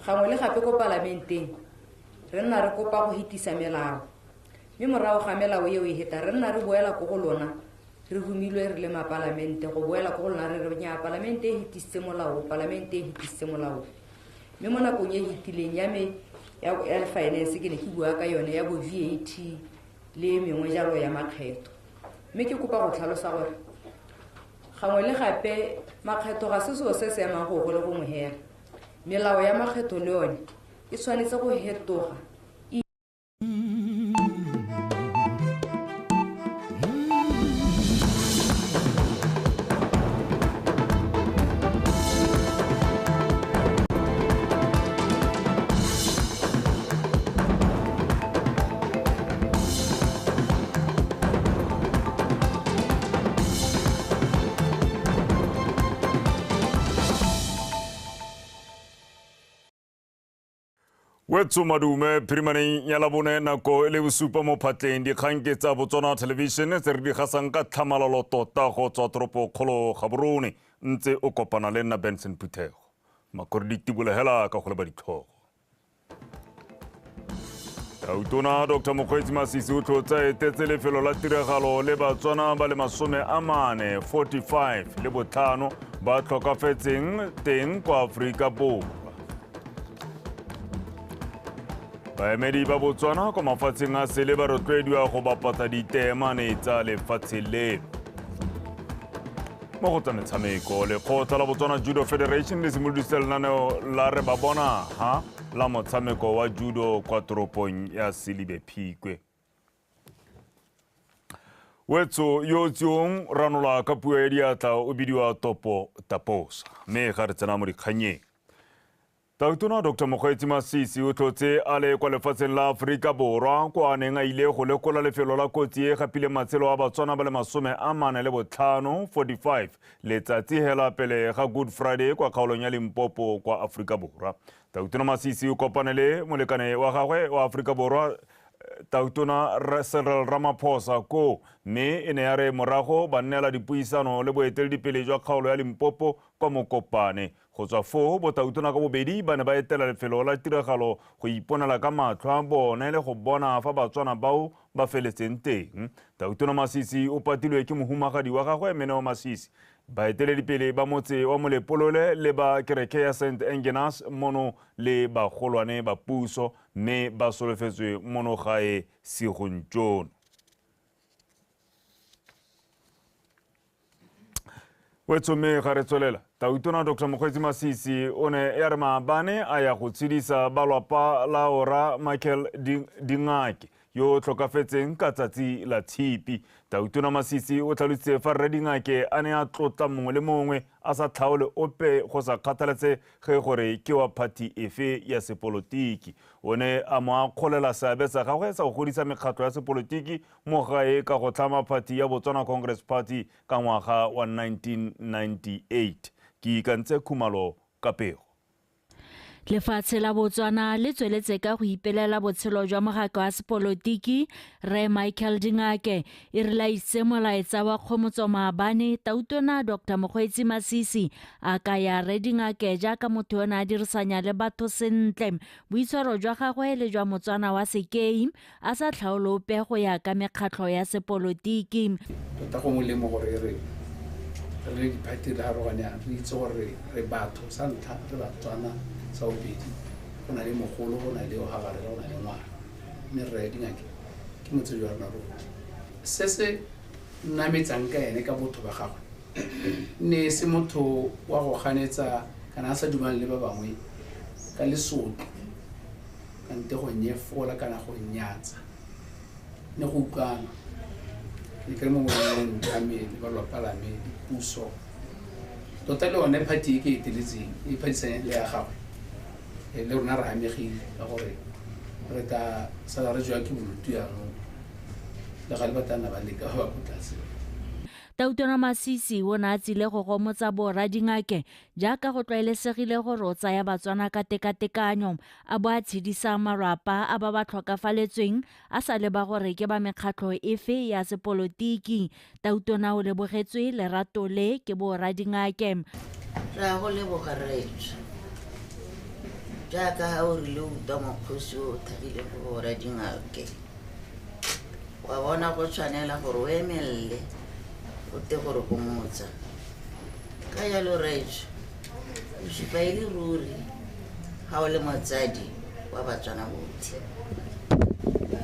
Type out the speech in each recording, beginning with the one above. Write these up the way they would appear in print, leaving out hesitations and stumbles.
Gangwe le gape ko palamenteng re nna re kopa go hetisa melao, mme morago ga melao eo e heta re nna re boela ko go lona re humilwe re le mapalamente go boela ko go lona re re nya palamente e hetisitse molao, palamente e hetisitse molao. Mme mo nakong e hetileng ya me ya finance ke ne ke bua ka yone ya bo VAT le mengwe jalo ya makgetho. Mme ke kopa go tlhalosa gore gangwe le gape makgetho ga se selo se se emang go go le gongwe hela. Melao ya makgetho le yone e tshwanetse go hetoga. Wetso madume phirimaneng ya labone nako e le bosupa mo phatleng dikgang ke tsa Botswana Television tse re di gasang ka tlhamalalo tota go tswa toropokgolo Gaborone ntse o kopana le nna Benson Phuthego. Makore di tibole hela ka go leba ditlhogo. Tautona Dr. Mokgweetsi Masisi o tlhotse a etetse lefelo la tiragalo le Batswana ba le 45 45 le botlhano ba tlhokafetseng teng kwa Aforika Borwa. Baemedi ba Botswana kwa mafatsheng a sele ba rotloediwa go bapatsa diteemane tsa lefatshe leno. Mo go tsa metshameko, lekgotla la Botswana Judo Federation le simolodisitse lenaneo la Re Ba Bona Ha la motshameko wa judo kwa toropong ya Selibe Phikwe. Wetso yo tsiong ranola ka puo ya diatla o bidiwa Topo Taposa. Mme ga re tsena mo dikganyeng. Tautona Dr. Mokgweetsi Masisi o tlotse a le kwa lefatsheng la Aforika Borwa kwa a neng a ile go lekola lefelo la kotsi e gapileng matshelo a Batswana ba le 45 45 letsatsi hela pele ga Good Friday kwa kgaolong ya Limpopo kwa Aforika Borwa. Tautona Masisi o kopane le molekane wa gagwe wa Aforika Borwa Tautona Cyril Ramaphosa ko, mme e ne ya re morago ba nnela dipuisano le boeteledipele jwa kgaolo ya Limpopo kwa Mokopane. Go tswa foo botautona ka bobedi ba ne ba etela lefelo la tiragalo go iponela ka matlho a bone le go bona fa Batswana bao ba feletseng teng. Tautona Masisi o patilwe ke mohumagadi wa gagwe Meneo Masisi, baeteledipele ba motse wa Molepolole le ba kereke ya St Engenas mono le bagolwane ba puso, mme ba solofetswe mono gae sigong tšono. Wetso mme ga re tswelela, Tautona Dr. Mokgweetsi Masisi o ne ya re maabane a ya go tshedisa ba lwapa la ora Michael Dingake yo tlhokafetseng ka tsatsi la Tshipi. Tautona Masisi o tlhalositse fa rre Dingake a ne a tlotla mongwe le mongwe a sa tlhaole ope go sa kgathalesege gore ke wa party efe ya sepolotiki. O ne a mo akgolela seabe sa gagwe sa go godisa mekgatlho ya sepolotiki mo gae ka go tlhama party ya Botswana Congress Party ka ngwaga wa 1998. Ke ikantse Khumalo ka pego. Lefatshe la Botswana le tsweletse ka go ipelela botshelo jwa mogaka wa sepolotiki Rre Michael Dingake. E re laitse molaetsa wa kgomotso maabane, Tautona Dr. Mokgweetsi Masisi a kaya Rre Dingake jaaka motho yo ne a dirisanya le batho sentle. Boitshwaro jwa gagwe le jwa Motswana wa sekei a sa tlhaolope go ya ka mekgatlho ya sepolotiki. Tota go molemo gore re le diphathi re harogane yana, re itse gore re batho sa ntlha, re Batswana sa bobedi, go na le mogolo, go na le o gagare, go na le ngwana. Mme Rre Dingake ke motsadi wa rona rotlhe. Se se nametsang ka ene ka botho ba gagwe, ne se motho wa go ganetsa kana a sa dumang le ba bangwe ka lesotlo, kante go nyefola kana go nyatsa, ne go utlwana. Ne ke re mo moyeng wa me le ba lwapa la me, dipuso tota le yone party e ke eteletseng e phadisanya le ya gagwe, le rona re amegile ka gore re tla sala re jewa ke bodutu jaanong, le gale ba tla nna ba leka ba ko tlase. Tautona Masisi o ne a tsile go gomotsa borra Dingake jaaka go tlwaelesegile gore o tsaya Batswana ka tekatekanyo, a bo a tshedisa malwapa a ba ba tlhokafaletsweng a sa leba gore ke ba mekgatlho efe ya sepolotiki. Tautona o lebogetswe lerato le ke borra Dingake. Re a go leboga rraetsho. Jaaka ha o rile o utlwa mokgosi o o thagileng ko go boora Dingake, wa bona go tshwanela gore o emelele o te go re gomotsa. Ka jalo rraetsho, o supa e le ruri ga o le motsadi wa Batswana botlhe,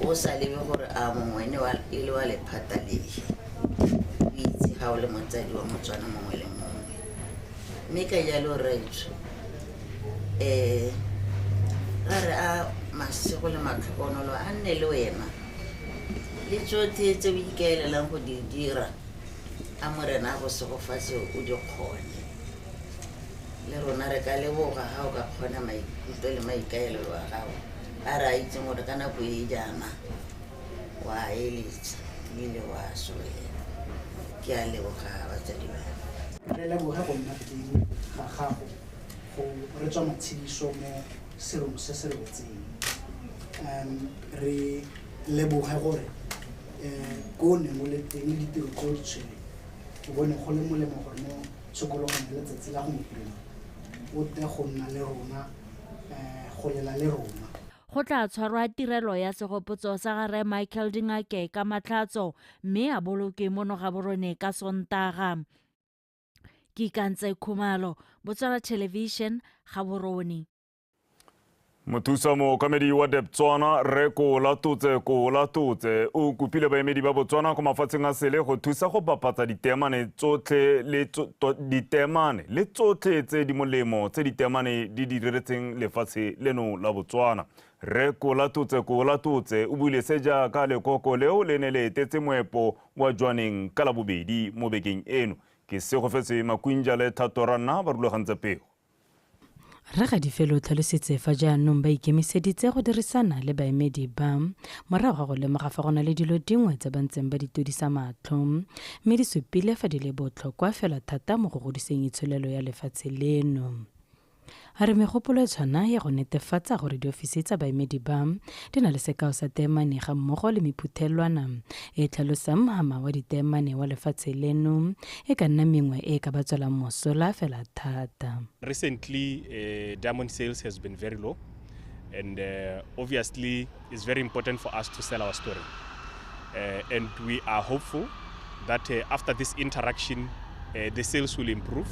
o sa lebe gore a mongwe ene e le wa lephata lehe, o itse ga o le motsadi wa Motswana mongwe le mongwe. Mme ka jalo rraetsho, um ra re a masego le matlhogonolo a nne le wena le tsotlhe tse o ikaelelang go di dira, a Morena a go segofatse o di kgone. Le rona re ka leboga ga o ka kgona maikutlo le maikaelelo a gago a re a itseng gore ka nako e jaana wa eletsa ebile wa sologela. Ke a leboga batsadi ba me. Re leboge go nna teng ga gago go re tswa matshediso mo serong se se re wetseng. Re leboge gore ko o neng o le teng le ditiro tse o di tshwereng, o bone go le molemo gore mo tshokologong ya letsatsi la gompieno o tle go nna le rona, go lela le rona. Go tla tshwarwa tirelo ya segopotso sa ga Rre Michael Dingake ka Matlhatso mme a bolokwe mono Gaborone ka Sontaga. Ke Ikantse Khumalo, Botswana Television, Gaborone. Mothusa mookamedi wa Debswana Rre Koolatotse Koolatotse o kopile baemedi ba Botswana ko mafatsheng a sele go thusa go bapatsa diteemane tsotlhe le diteemane le tsotlhe tse di molemo tse diteemane di di diretseng lefatshe leno la Botswana. Rre Koolatotse Koolatotse o buile se jaaka lekoko leo le ne le etetse moepo wa Jwaneng ka Labobedi mo bekeng eno. Ke Segofetse Makwinja le Thato Ranna ba rulagantse pego. Rre Gadifele o tlhalositse fa jaanong ba ikemiseditse go dirisana le baemedi ba morago ga go lemoga fa go na le dilo dingwe tse ba ntseng ba di todisa matlho mme di supile fa di le botlhokwa fela thata mo go godiseng itsholelo ya lefatshe leno. A re megopolo e tshwana ya go netefatsa gore diofisi tsa baemedi ba di na le sekao sa teemane ga mmogo le mephuthelwana e tlhalosang mhama wa diteemane wa lefatshe leno e ka nna mengwe e ka ba tswelang mosola fela thata. Recently, diamond sales has been very low, and obviously it's very important for us to sell our story. And we are hopeful that after this interaction, the sales will improve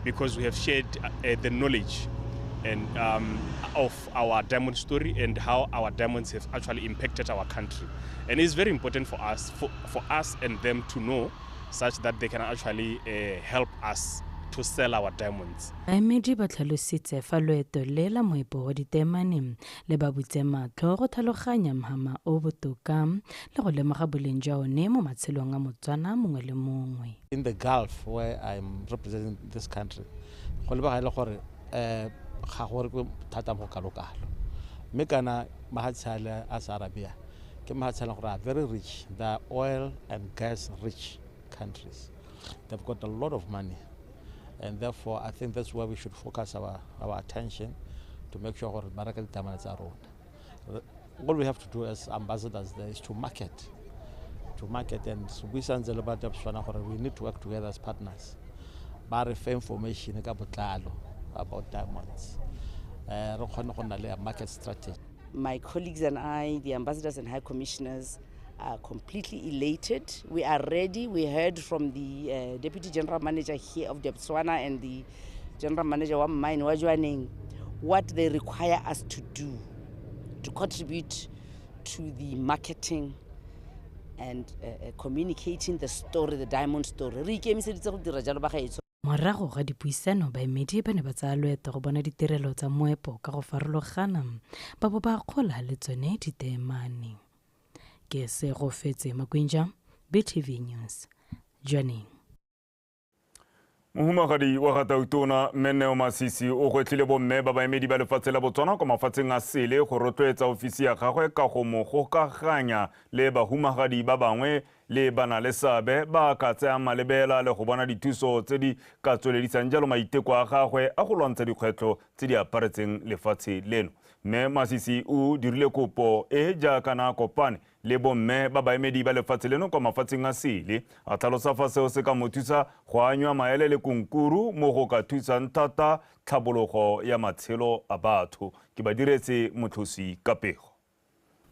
because we have shared the knowledge and of our diamond story and how our diamonds have actually impacted our country. And it's very important for us, for us and them to know such that they can actually help us to sell our diamonds. Baemedi ba tlhalositse fa loeto le la moepo wa diteemane le ba butse matlho go tlhaloganya mhama o botoka le go lemoga boleng jwa one mo matshelong a Motswana mongwe le mongwe. In the Gulf, where I'm representing this country, go lebega e le gore ga go rekwe thata mo kalo-kalo. Mme kana mahatshe a le a sa Arabia ke mahatshe a leng gore are very rich. They are oil and gas rich countries. They've got a lot of money. And therefore, I think that's where we should focus our attention to make sure gore ba reka ditaemane tsa rona. All we have to do as ambassadors there is to market. To market and buisantse le ba Debswana gore we need to work together as partners. Ba re fe information ka botlalo about diamonds. Re kgone go nna le a market strategy. My colleagues and I, the ambassadors and high commissioners, are completely elated. We are ready. We heard from the Deputy General Manager here of Debswana and the General Manager wa mine wa Jwaneng what they require us to do to contribute to the marketing and communicating the story, the diamond story. Re ikemiseditse go dira jalo ba gaetsho. Morago ga dipuisano baemedi ba ne ba tsaya loeto go bona ditirelo tsa moepo ka go farologana ba bo ba akgola le tsone diteemane. Ke Segofetse Makwinja, BTV News, Jwaneng. Mohumagadi wa ga Tautona Mme Neo Masisi o gwetlhile bomme ba baemedi ba lefatshe la Botswana kwa mafatsheng a sele go rotloetsa ofisi ya gagwe ka go mo gokaganya le bahumagadi ba bangwe le banaleseabe ba ka tsayang malebela le go bona dithuso tse di ka tsweledisang jalo maiteko a gagwe a go lwantsha dikgwetlho tse di aparetseng lefatshe leno. Mme Masisi o dirile kopo e jaaka na kopane le bomme ba baemedi ba lefatshe leno kwa mafatsheng a sele, a tlhalosa fa seo se ka mo thusa go anywa maele le kunkuru mo go ka thusang thata tlhabologo ya matshelo a batho. Ke ba diretse Motlhosi ka pego.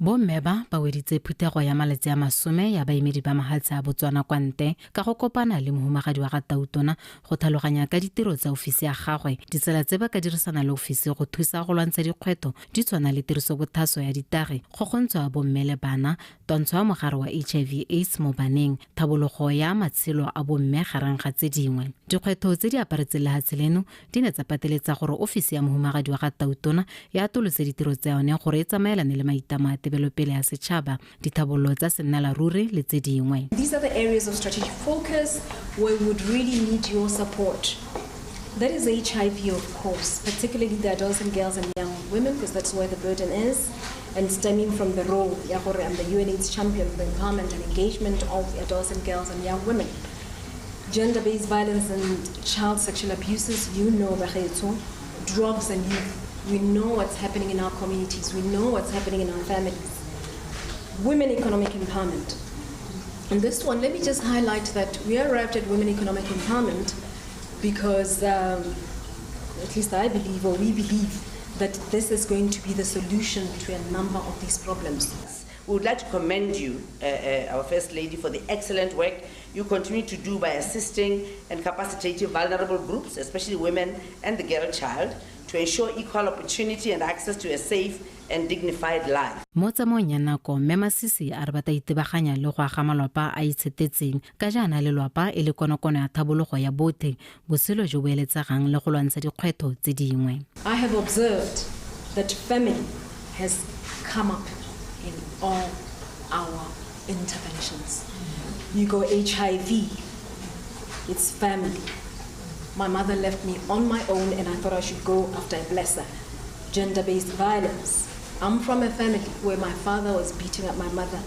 Bomme ba ba weditse phuthego ya malatsi a 10 ya baemedi ba mahatshe a Botswana kwa ntle ka go kopana le mohumagadi wa ga Tautona go tlhaloganya ka ditiro tsa ofisi ya gagwe, ditsela tse ba ka dirisana le ofisi go thusa go lwantsha dikgwetlho di tshwana le tirisobothaso ya ditagi, kgokgontsho ya bomme le bana, twantsho ya mogare wa HIV AIDS mo baneng, tlhabologo ya matshelo a bomme gareng ga tse dingwe. Dikgwetlho tse di aparetseng lehatshe leno di ne tsa pateletsa gore ofisi ya mohumagadi wa ga Tautona e atolose ditiro tsa yone gore e tsamaelane le maitlamo a tebelopele ya setšhaba, dithabollo tsa sennela ruri le tse dingwe. These are the areas of strategic focus where we would really need your support. That is HIV, of course, particularly the adolescent girls and young women, because that's where the burden is, and stemming from the role, ya gore I'm the UNAIDS champion for the empowerment and engagement of adolescent girls and young women. Gender-based violence and child sexual abuses, you know, bagaetsho, drugs and youth. We know what's happening in our communities. We know what's happening in our families. Women economic empowerment. And this one, let me just highlight that we arrived at women economic empowerment because, at least I believe, or we believe, that this is going to be the solution to a number of these problems. We would like to commend you, our First Lady, for the excellent work you continue to do by assisting and capacitating vulnerable groups, especially women and the girl child, to ensure equal opportunity and access to a safe and dignified life. Mo tsamaong ya nako, Mme Masisi a re ba tla itebaganya le go aga malwapa a itshetetseng ka jaana lelwapa e le konokono ya tlhabologo ya bothe, botshelo jo bo eletsegang le go lwantsha dikgwetlho tse dingwe. I have observed that family has come up in all our interventions. You go HIV, it's family. My mother left me on my own and I thought I should go after I bless her. Gender-based violence. I'm from a family where my father was beating up my mother.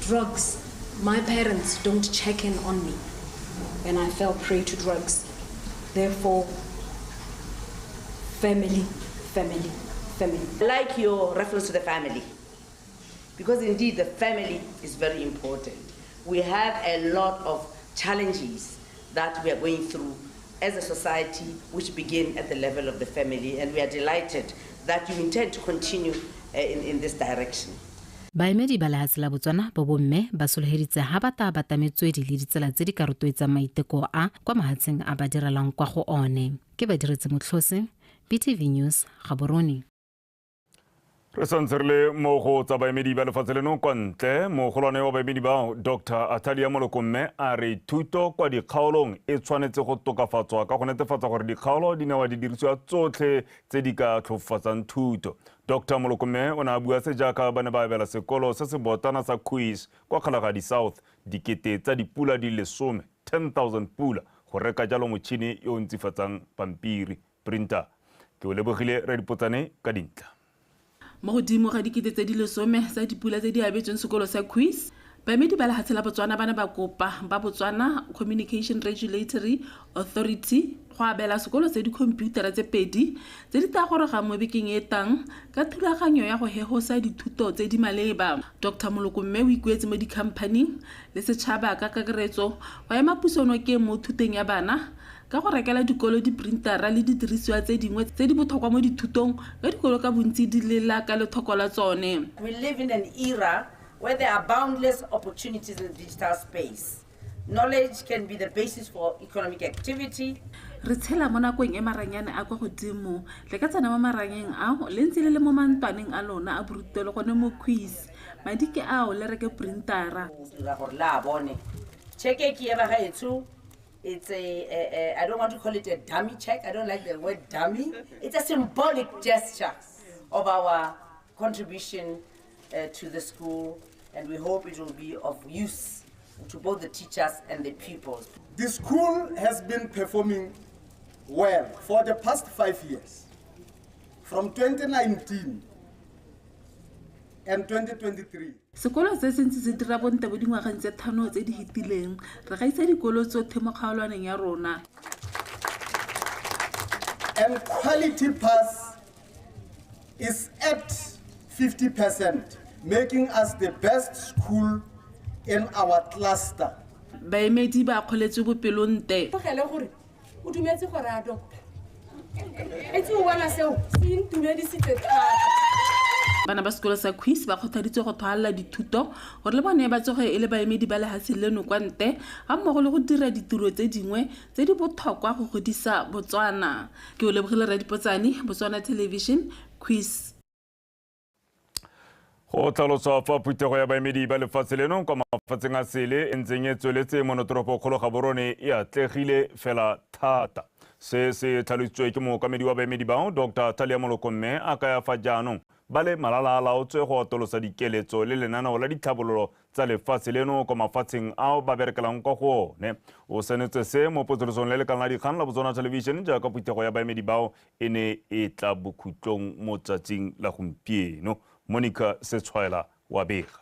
Drugs. My parents don't check in on me and I fell prey to drugs. Therefore, family, family, family. I like your reference to the family, because indeed the family is very important. We have a lot of challenges that we are going through as a society, which begin at the level of the family, and we are delighted that you intend to continue in this direction. Baemedi ba lehatshe la Botswana bo bomme ba sologeditse ha ba ta bata metswedi le ditsela tse di ka rotloetsang maiteko a kwa mahatsheng a ba direlang kwa go one. Ke ba diretse Motlhose, BTV News, Gaborone. Re santse re le mo go tsa baemedi ba lefatshe leno kwa ntle, mogolwane wa baemedi bao Dr. Atalia Molokomme a re thuto kwa dikgaolong e tshwanetse go tokafatswa ka go netefatsa gore dikgaolo di newa didirisiwa tsotlhe tse di ka tlhofofatsang thuto. Dr. Molokomme o ne a bua se jaaka ba ne ba abela sekolo se se botana sa Khuis kwa Kgalagadi South dikete tsa dipula di le 10, 10,000 pula go reka jalo motšhini yo o ntsifatsang pampiri printer. Ke o lebogile Radipotsane ka dintlha. Mo godimo ga dikete tse di 10 tsa dipula tse di abetsweng sekolo sa Khuis, baemedi ba lehatshe la Botswana ba ne ba kopa ba Botswana Communication Regulatory Authority go abela sekolo tse dikhomputara tse 2 tse di tla gorogang mo bekeng e tang ka thulaganyo ya go hehosa dithuto tse di maleba. Dr. Molokomme o ikuetse mo dikhamphaning le setšhaba ka kakaretso go ema puso nokeng mo thuteng ya bana ka go rekela dikolo diprintara le didirisiwa tse dingwe tse di botlhokwa mo dithutong ka dikolo ka bontsi di lela ka lethoko la tsone. We live in an era where there are boundless opportunities in the digital space. Knowledge can be the basis for economic activity. Re tshela mo nakong e maranyane a kwa godimo, le ka tsena mo maranyeng ao le ntse le le mo mantwaneng a lona a borutelo gone mo Khuis. Madi ke ao le reke printara. Dira gore la bone. Cheque ke e ba gaetsho. It's a I don't want to call it a dummy check. I don't like the word dummy. It's a symbolic gesture of our contribution to the school, and we hope it will be of use to both the teachers and the pupils. The school has been performing well for the past 5 years. From 2019, and 2023. Sekolo se se ntse se dira bontle mo dingwageng tse 5 tse di fetileng. Re gaisa dikolo tsotlhe mo kgaolwaneng ya rona. And quality pass is at 50%, making us the best school in our cluster. Baemedi ba kgoletswe bopelonte. Tlogele gore o dumetse gore a doctor. Etse o bona seo se intumedisitse thata. Bana ba sekolo sa Quiz ba kgothaditswe go thwalela dithuto gore le bone ba tsoge e le baemedi ba lehatshe leno kwa ntle ga mmogo le go dira ditiro tse dingwe tse di botlhokwa go godisa Botswana. Ke o lebogile Radipotsane, Botswana Television, Quiz. Go tlhaloswa fa phuthego ya baemedi ba lefatshe leno kwa mafatsheng a sele e ntseng e tsweletse mo toropokgolo Gaborone e atlegile fela thata. Se se tlhalositswe ke mookamedi wa baemedi bao Dr. Thalia Moloko mme a kaya fa jaanong ba le malala a laotswe go atolosa dikeletso le lenaneo la ditlhabololo tsa lefatshe leno kwa mafatsheng ao ba berekelang kwa go one. O senetse se mo potsolosong le lekala la dikgang la Botswana Television jaaka phuthego ya baemedi bao e ne e tla bokhutlong mo tsatsing la gompieno. Monica Setshwaela wa bega.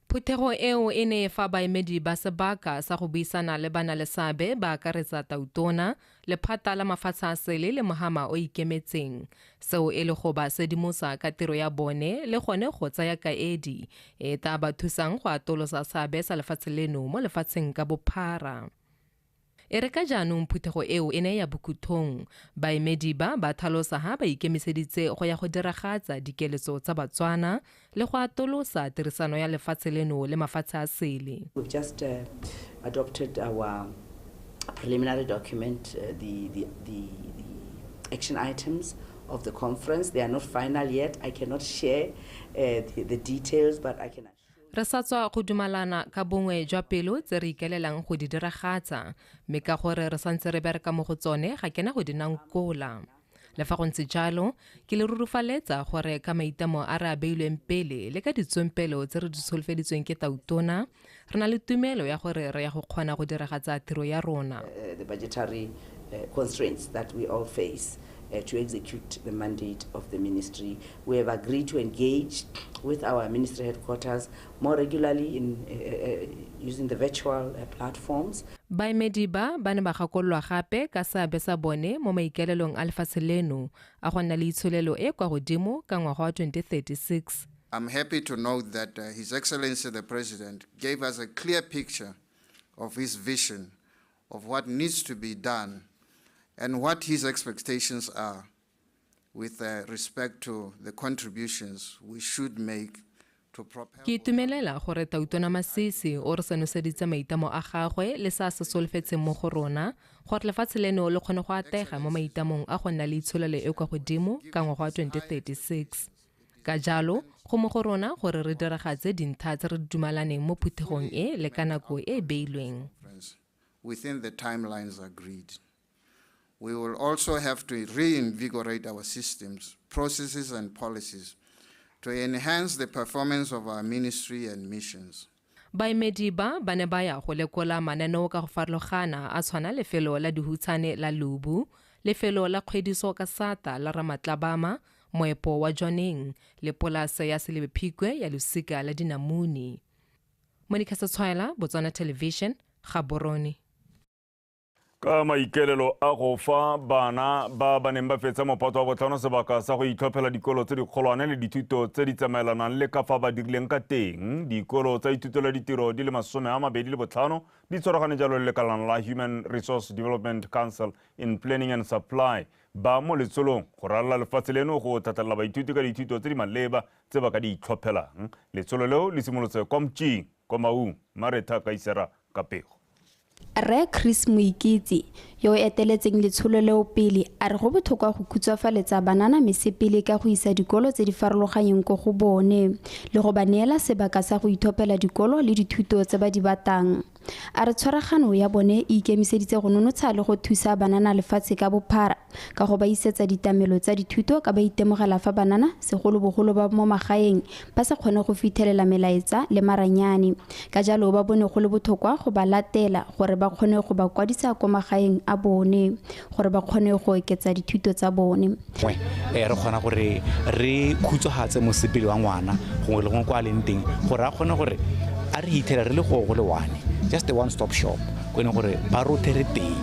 Phuthego eo e ne e fa baemedi ba sebaka sa go buisana le banaleseabe ba akaretsa Tautona, lephata la mafatshe a sele le mohama o ikemetseng. Seo e le go ba sedimosa ka tiro ya bone le gone go tsaya kaedi e tla ba thusang go atolosa seabe sa lefatshe leno mo lefatsheng ka bophara. E re ka jaanong phuthego eo e ne ya bokhutlong, baemedi ba ba tlhalosa ha ba ikemiseditse go ya go diragatsa dikeletso tsa Batswana le go atolosa tirisano ya lefatshe leno le mafatshe a sele. We've just adopted our preliminary document, the action items of the conference. They are not final yet. I cannot share the details, but I can. Re sa tswa go dumalana ka bongwe jwa pelo tse re ikelelang go di diragatsa, mme ka gore re santse re bereka mo go tsone ga kena go di nankola. Le fa go ntse jalo, ke le rurufaletsa gore ka maitamo a re a beilweng pele le ka ditsompelo tse re di solofeditsweng ke Tautona, re na le tumelo ya gore re ya go kgona go diragatsa tiro ya rona. The budgetary constraints that we all face to execute the mandate of the ministry. We have agreed to engage with our ministry headquarters more regularly in using the virtual platforms. Baemedi ba ba ne ba gakololwa gape ka seabe sa bone mo maikaelelong a lefatshe leno a go nna le itsholelo e kwa godimo ka ngwaga wa 2036. I'm happy to note that His Excellency the President gave us a clear picture of his vision of what needs to be done and what his expectations are with respect to the contributions we should make to propel. Ke itumelela gore Tautona Masisi o re senoseditse maitamo a gagwe le sa se solofetseng mo go rona gore lefatshe leno le kgone go atega mo maitamong a go nna le itsholelo e kwa godimo ka ngwaga wa 2036. Ka jalo, go mo go rona gore re diragatse dintlha tse re di dumalaneng mo phuthegong e le ka nako e e beilweng. Within the timelines agreed. We will also have to reinvigorate our systems, processes, and policies to enhance the performance of our ministry and missions. Baemedi ba ba ne ba ya go lekola mananeo ka go farologana a tshwana lefelo la dihutshane la Lubu, lefelo la kgwediso ka sata la Ramatlabama, moepo wa Jwaneng le polase ya Selebephikwe ya losika la dinamune. Monica Setshwaela, Botswana Television, Gaborone. Ka maikelelo a go fa bana ba ba neng ba fetsa mophato wa botlhano sebaka sa go itlhophela dikolo tse dikgolwane le dithuto tse di tsamaelanang le ka fa ba dirileng ka teng, dikolo tsa ithuto le ditiro di le 25 di tshwaragane jalo le lekalana la Human Resource Development Council in Planning and Supply ba mo letsholong go ralala lefatshe leno go tlhatlhelela baithuti ka dithuto tse di maleba tse ba ka di itlhophelang. Letsholo leo le simolotse kwa Mtšing kwa Maung, Maretha Kaisera ka pego. Rre Chris Moikitsi yo o eteletseng letsholo leo pele a re go botlhokwa go khutshwafaletsa banana mesepele ka go isa dikolo tse di farologanyeng ko go bone le go ba neela sebaka sa go ithopela dikolo le dithuto tse ba di batlang. A re tshwaragano ya bone e ikemiseditse go nonotsha le go thusa banana lefatshe ka bophara ka go ba isetsa ditamelo tsa dithuto ka ba itemogela fa banana segolobogolo ba mo magaeng ba sa kgone go fitlhelela melaetsa le maranyane. Ka jalo ba bone go le botlhokwa go ba latela gore ba kgone go ba kwadisa kwa magaeng a bone gore ba kgone go oketsa dithuto tsa bone. Re kgona gore re khutsohatse mosepele wa ngwana gongwe le gongwe kwa leng teng gore a kgone gore a re ithela re le go le one, just a one stop shop ko leng gore ba rothe re teng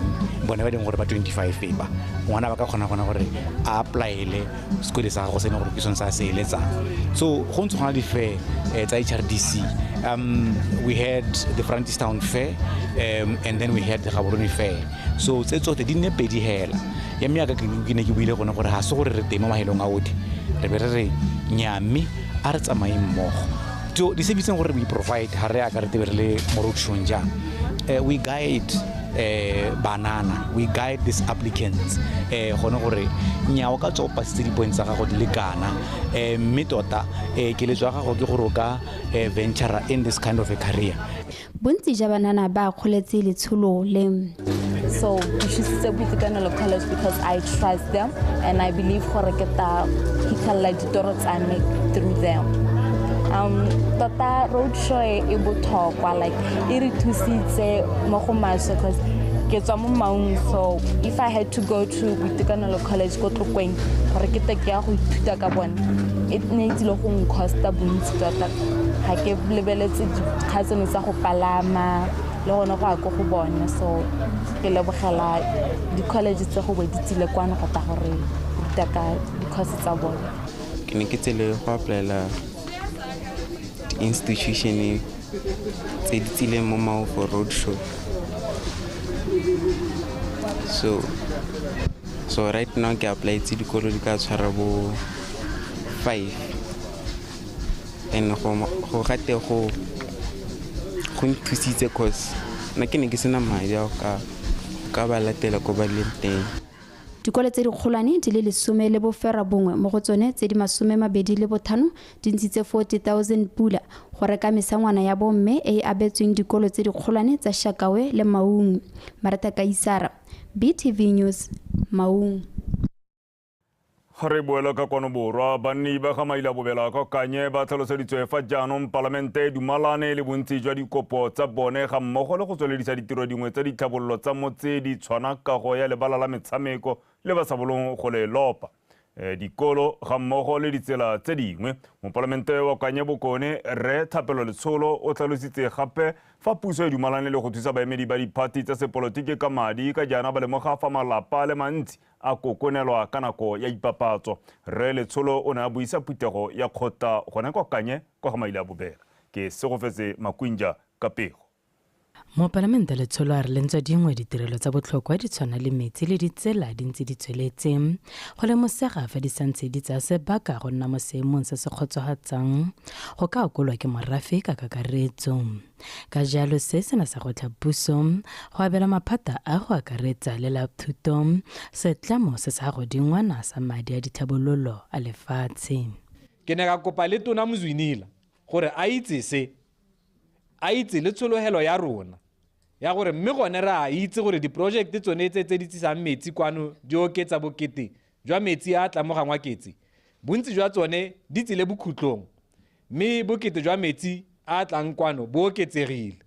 bone ba leng gore ba 25 ba ngwana ba ka kgona gona gore a applyele sekole sa gago se leng gore ke sone sa se eletsang. So go ntse go na di-fair tsa HRDC. We had the Francistown Fair and then we had the Gaborone Fair. So tse tsotlhe di nne pedi hela ya mme yaka ke ne ke buile gone gore ga se gore re teng mo mahelong a otlhe, re be re re nyaa mme a re tsamaye mmogo. So di-service gore we provide ga re aka re tebe re le mo roadshowng jang, we guide banana, we guide these applicants gone gore nya o ka tswa o pasitse di-points tsa gago di le kana, mme tota keletso ya gago ke gore o ka venture in this kind of a career. Bontsi ja banana ba akgoletse letsholo le. So ke choositse Boitekanelo College because I trust them and I believe gore ke tla fitlhelela ditoro tsa me through them. Tota roadshow e botlhokwa, like e re thusitse mo go maswe because ke tswa mo Maung, so if I had to go to Boitekanelo College ko Tlokweng gore ke tle ke ya go ithuta ka bone, e ne e tsile go ncosta bontsi tota. Ga ke lebeletse dikgatseno tsa go palama le gone go ya ko go bone, so ke lebogela di-college tse go bo di tsile kwano go tla go re ruta ka di-course tsa bone. Ke ne ke tsile go applyela institution tse di tsileng mo Maung for roadshow. So right now ke applyetse dikolo di ka tshwara bo 5 and go gate go nthusitse cause nna ke ne ke sena madi a go ka ba latela ko ba leng teng. Dikolo tse dikgolwane di le 19 mo go tsone tse di 25 di ntshitse 40,000 pula go reka mesangwana ya bomme e e abetsweng dikolo tse dikgolwane tsa Shakawe le Maung. Marata Kaisara, BTV News, Maung. Re boela ka kwano borwa, banni ba ga Maila Bobela kwa Kanye ba tlhaloseditswe fa jaanong palamente e dumalane le bontsi jwa dikopo tsa bone ga mmogo le go tsweledisa ditiro dingwe tsa ditlhabololo tsa motse di tshwana kago ya lebala la metshameko le ba sa bolong go le lopa, dikolo ga mmogo le ditsela tse dingwe. Mopalamente wa Kanye Bokone Rre Thapelo Letsholo o tlhalositse gape fa puso e dumalane le go thusa baemedi ba diphathi tsa sepolotiki ka madi ka jaana ba lemoga fa malapa a le mantsi a kokonelwa ka nako ya ipapatso. Rre Letsholo o ne a buisa phuthego ya kgotla gone kwa Kanye kwa ga Maila Bobela. Ke Segofetse Makwinja ka pego. Mopalamente Letsholo a re lentswa dingwe ditirelo tsa botlhokwa di tshwana le metsi le ditsela di ntse di tsweletse go lemosega fa di santse di tsaya sebaka go nna mo seemong se se kgotsofatsang go ka akolwa ke morafe ka kakaretso. Ka jalo se sena sa gwetlha puso go abela maphata a go akaretsa le la thuto setlamo se sa godingwana sa madi a ditlhabololo a lefatshe. Ke ne ka kopa le Tona Mzwinila gore a itse se, a itse le tsholohelo ya rona ya gore mme gone re a itse gore diprojekte tsone tse di tsisang metsi kwano di oketsa bokete jwa metsi a tla mo ga Ngwaketse, bontsi jwa tsone di tsile bokhutlong mme bokete jwa metsi a tlang kwano bo oketsegile.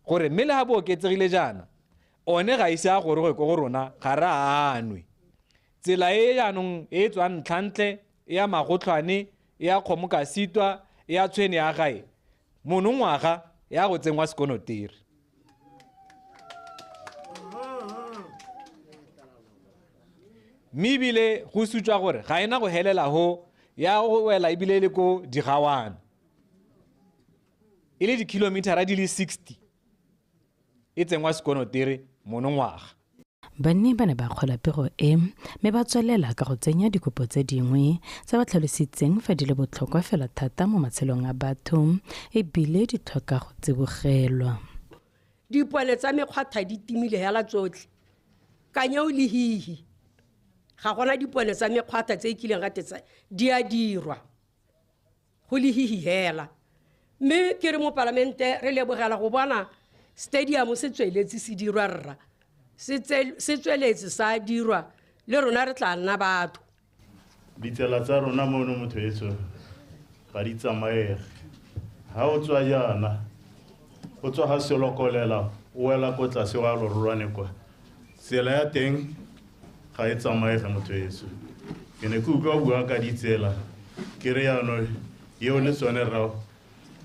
Gore mme le ha bo oketsegile jaana one ga ise a goroge ko go rona ga re a nwe. Tsela e jaanong e tswang ntlhantle e ya Magotlhwane e ya Kgomokasitwa e ya Tshwene ya gae monongwaga ya go tsengwa sekonotiri. Mme ebile go sutswa gore ga ena go helela ho ya go wela ebile le ko Digawana e le dikilometara di le 60 e tsengwa sekonotiri monongwaga. Banni ba ne ba kgola pego e mme ba tswelela ka go tsenya dikopo tse dingwe tse ba tlhalositseng fa di le botlhokwa fela thata mo matshelong a batho ebile di tlhoka go tsibogelwa. Dipone tsa mekgwatha di timile hela tsotlhe, Kanye o le hihi ga gona dipone tsa mekgwatha tse e kileng ga tetsa di a dirwa, go le hihi hela. Mme ke re mo palamente re lebogela go bona Stadium se tsweletse se dirwa rra. Se tsweletse sa dirwa le rona re tla nna batho. Ditsela tsa rona mono motho etso ga di tsamaege. Ha o tswa jaana o tswa ga selokolela o wela ko tlase wa lorolwane kwa. Tsela ya teng ga e tsamaege motho etso. Ke ne ke utlwa bua ka ditsela ke re jaanong eo le tsone rra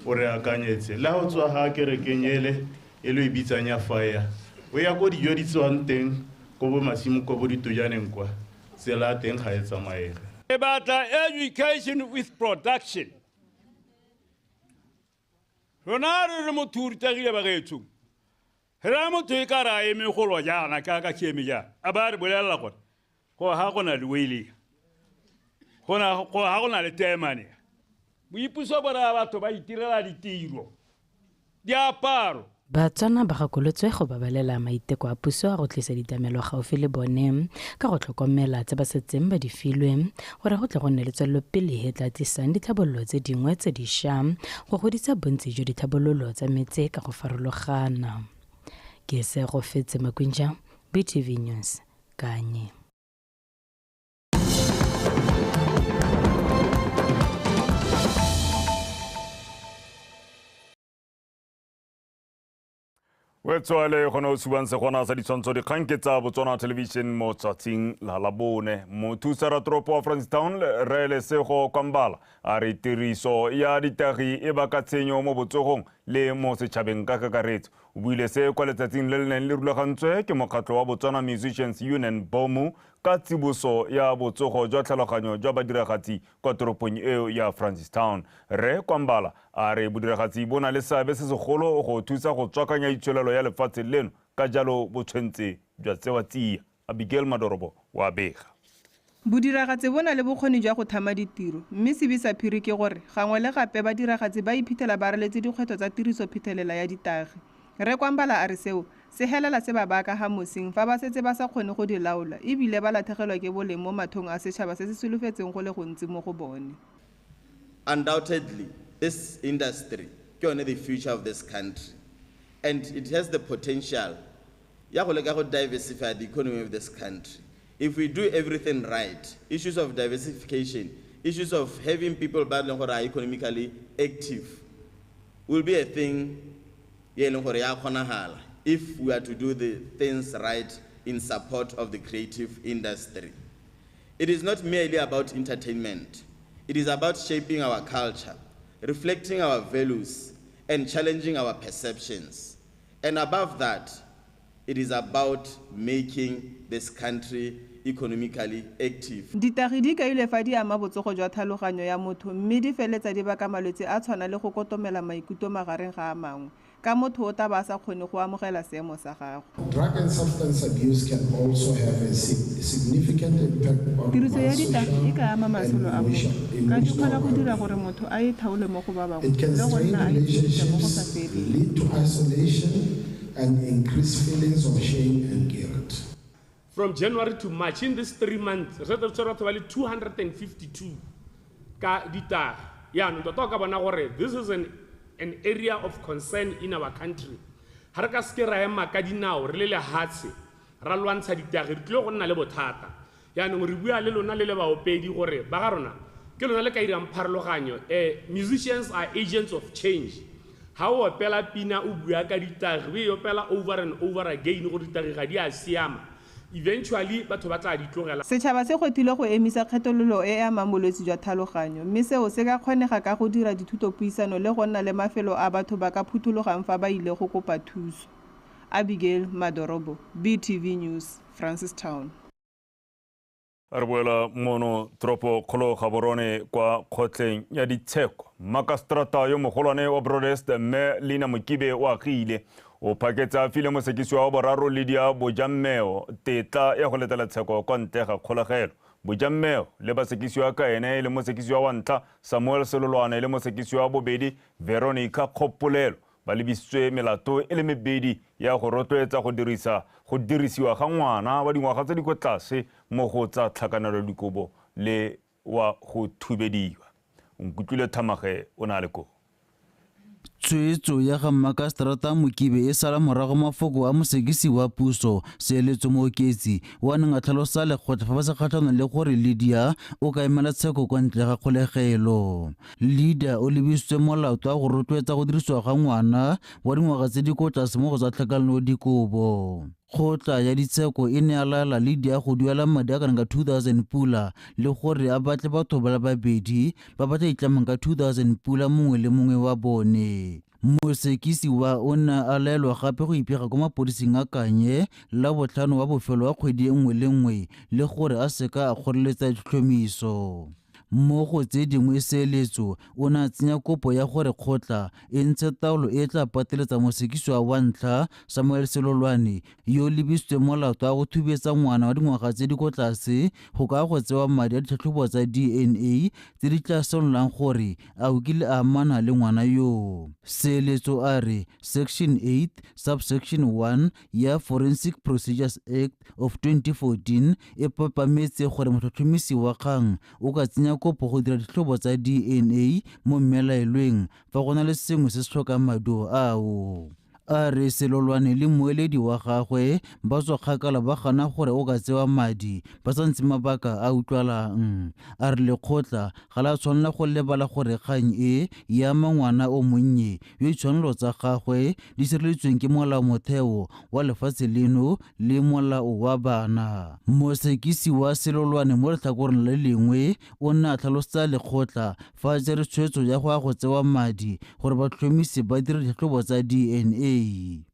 o re akanyetse. Le ha o tswa ga kerekeng ele e lo e bitsang ya fire o ya ko dijo di tswang teng ko bo masimo ko bo ditojaneng kwa tsela teng ga e tsamaege. E batla education with production. Rona re re motho o rutegile bagaetsho. Re ra motho e ka ra eme go lwa jaana ka ke eme jaana. A ba re bolelela gore go ha go na le wele. Go ha go na le temane. Boipuso bo raya batho ba itirela ditiro. Diaparo. Batswana ba gakolotswe go babalela maiteko a puso a go tlisa ditlamelo gaufi le bone ka go tlhokomela tse ba setseng ba di filwe gore go tle go nne le tswelelopele e tla tlisang ditlhabololo tse dingwe tse dišwa go godisa bontsi jwa ditlhabololo tsa metse ka go farologana. Ke Segofetse Makwinja, BTV News, Kanye. Wetswale gone o subang segona sa ditshwantsho dikgang ke tsa Botswana Television mo tsatsing la Labone. Mothusa ratoropo wa Francistown Rre Lesego Kwambala a re tiriso ya ditagi e baka tshenyo mo botsogong le mo setšhabeng ka kakaretso. O buile se kwa letsatsing le le neng le rulagantswe ke mokgatlho wa Botswana Musicians Union BOMU ka tsiboso ya botsogo jwa tlhaloganyo jwa badiragatsi kwa toropong eo ya Francistown. Rre Kwambala a re bodiragatsi bo na le seabe se segolo go thusa go tswakanya itsholelo ya lefatshe leno, ka jalo bo tshwanetse jwa tsewa tsia. Abigail Madorobo wa bega. Bodiragatsi bo na le bokgoni jwa go thama ditiro, mme sebe sa phiri ke gore gangwe le gape badiragatsi ba iphitlhela ba raletse dikgwetlho tsa tiriso phetelela ya ditagi. Rre Kwambala a re seo se helela se ba baka ga mosing fa ba setse ba sa kgone go di laola ebile ba latlhegelwa ke boleng mo mathong a setšhaba se se solofetseng go le gontsi mo go bone. Undoubtedly, this industry ke yone the future of this country, and it has the potential ya go leka go diversify the economy of this country. If we do everything right, issues of diversification, issues of having people ba leng gore are economically active will be a thing ye leng gore ya kgonagala if we are to do the things right in support of the creative industry. It is not merely about entertainment. It is about shaping our culture, reflecting our values, and challenging our perceptions. And above that, it is about making this country economically active. Ditagi di kailwe fa di ama botsogo jwa tlhaloganyo ya motho mme di feletsa di baka malwetse a tshwana le go kotomela maikutlo magareng ga a mangwe ka motho o ta ba sa kgone go amogela seemo sa gagwe. Drug and substance abuse can also have a significant impact on tiriso ya ditagi e ka ama matshelo a motho ka di kgona go dira gore motho a ithaole mo go ba bangwe le go nna a itshedisa mo go sa feleng. Lead to isolation and increase feelings of shame and guilt. From January to March, in these 3 months, re tshwere batho ba le 252 ka ditagi. Yaanong tota o ka bona gore this is an area of concern in our country. Ha re ka seke ra ema ka dinao re le lehatshe ra lwantsha ditagi, re tlile go nna le bothata. Yaanong re bua le lona le le baopedi gore ba ga rona ke lona le ka irang pharologanyo. Musicians are agents of change. Ha o opela pina o bua ka ditagi, o e opela over and over again gore ditagi ga di a siama. Eventually batho ba tla di tlogela. Setšhaba se kgwethile go emisa kgethololo e e amang bolwetse jwa tlhaloganyo, mme seo se ka kgonega ka go dira dithutopuisano le go nna le mafelo a batho ba ka phuthologang fa ba ile go kopa thuso. Abigail Madorobo, BTV News, Francistown. Re boela mono toropo kgolo Gaborone kwa kgotleng ya ditsheko. Makastrata yo mogolwane wa Broadest mme Lina Mokibe o agile o phaketsa a file mosekisiwa wa boraro Lydia Bojammeo tetla ya go letela tsheko kwa ntle ga kgolegelo. Bojammeo le basekisiwa ka ene e le mosekisiwa wa ntlha Samuel Selolwane le mosekisiwa wa bobedi Veronica Kgopolelo ba lebisitswe melato e le mebedi ya go rotloetsa go dirisiwa ga ngwana wa dingwaga tse di kwa tlase mo go tsa tlhakanelo dikobo le wa go thubediwa. Nkutlwile Thamage o na le ko. Tshwetso ya ga Makaseterata Mokibe e sala morago mafoko a mosekisi wa puso Seeletso Mooketsi o a neng a tlhalosa lekgotla fa ba sa kgatlhanong le gore Lydia o ka emela tsheko kwa ntle ga kgolegelo. Lydia o lebisitswe molato wa go rotloetsa go dirisiwa ga ngwana wa dingwaga tse di ko tlase mo go tsa tlhakanelodikobo. Kgotla ya ditsheko e ne ya laela Lydia go duela madi a kanang ka 2000 pula le gore a batle batho ba le babedi ba ba tla itlamang ka 2000 pula mongwe le mongwe wa bone. Mosekisiwa o ne a laelwa gape go ipega kwa mapodising a Kanye la botlhano wa bofelo wa kgwedi e nngwe le nngwe le gore a seka a kgoreletsa ditlhomiso. Mo go tse dingwe Seeletso o ne a tsenya kopo ya gore kgotla e ntshe taolo e tla pateletsa mosekisiwa wa ntlha Samuel Selolwane yo o lebisitsweng molato wa go thubetsa ngwana wa dingwaga tse di ko tlase go ka go tsewa madi a ditlhatlhobo tsa DNA tse di tla senolang gore a o kile a amana le ngwana yoo. Seeletso a re Section 8 subsection 1 ya Forensic Procedures Act of 2014 e papametse gore motlhotlhomisi wa kgang o ka tsenya kopo go dira ditlhobo tsa DNA mo mmelaelweng fa go na le sengwe se se tlhokang maduo ao. A re Selolwane le mmueledi wa gagwe ba tswa kgakala ba gana gore o ka tsewa madi ba sa ntse mabaka a utlwalang. A re lekgotla ga la tshwanela go lebala gore kgang e e ama ngwana o monnye yo ditshwanelo tsa gagwe di sireleditsweng ke molaomotheo wa lefatshe leno le molao wa bana. Mosekisi wa Selolwane mo letlhakoreng le lengwe o ne a tlhalosetsa lekgotla fa a tsere tshwetso ya go ya go tsewa madi gore batlhomisi ba dire ditlhatlhobo tsa DNA.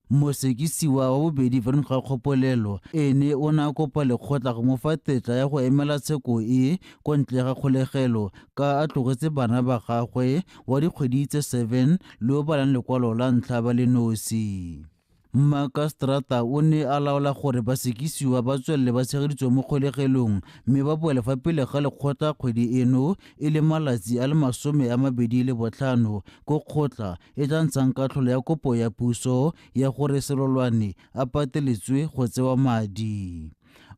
Mosekisiwa wa bobedi Veronica Kgopolelo ene o ne a kopa lekgotla go mo fa tetla ya go emela tsheko e kwa ntle ga kgolegelo ka a tlogetse bana ba gagwe wa dikgwedi tse 7 le o balang lekwalo la ntlha ba le nosi. Makaseterata o ne a laola gore basekisiwa ba tswelele ba tshegeditswe mo kgolegelong mme ba boele fa pele ga lekgotla kgwedi eno e le malatsi a le 25 ko kgotla e tla ntshang katlholo ya kopo ya puso ya gore Selolwane a pateletswe go tsewa madi.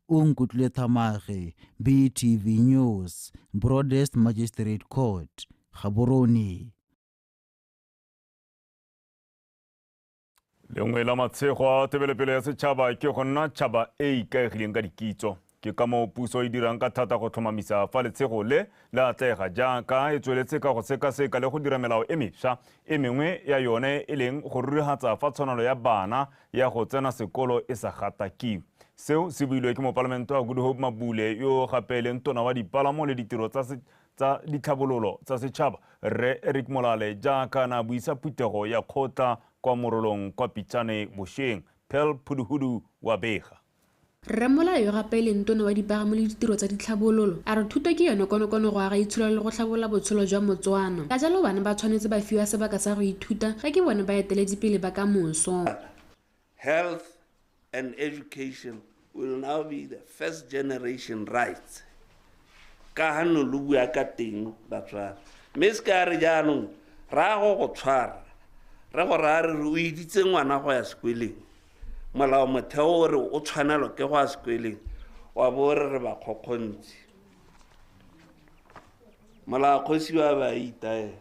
Onkutlwile Thamage, BTV News, Broadest Magistrate Court, Gaborone. Lengwe la matshego a tebelepele ya setšhaba ke go nna tšhaba e ikaegileng ka dikitso. Ke ka moo puso e dirang ka thata go tlhomamisa fa letshego le le atlega jaaka e tsweletse ka go sekaseka le go dira melao e mešwa e mengwe ya yone e leng go rurihatsa fa tshwanelo ya bana ya go tsena sekolo e sa gatakiwe. Seo se builwe ke mopalamente wa Good Hope Mabule yo gape e leng tona wa dipalamo le ditiro tsa ditlhabololo tsa setšhaba Rre Eric Molale jaaka na buisa phuthego ya kgotla kwa Morolong kwa Pitsane bošeng. Pearl Phuduhudu wa bega. Rre Molale yo gape e leng tona wa dipagamo le ditiro tsa ditlhabololo a re thuto ke yone konokono go aga itsholo le go tlhabolola botshelo jwa Motswana. Ka jalo bana ba tshwanetse ba fiwa sebaka sa go ithuta ga ke bone ba eteledipele ba ka moso. Health and education will now be the first generation rights. Ka ha no lo bua ka teng Batswana. Mme se ka re jaanong ra go tshwara re go ra re o iditse ngwana go ya sekweleng. Molao motheo o re o tshwanelwa ke go ya sekweleng wa bo re re ba kgokgontsi. Molao kgosi wa ba itaela.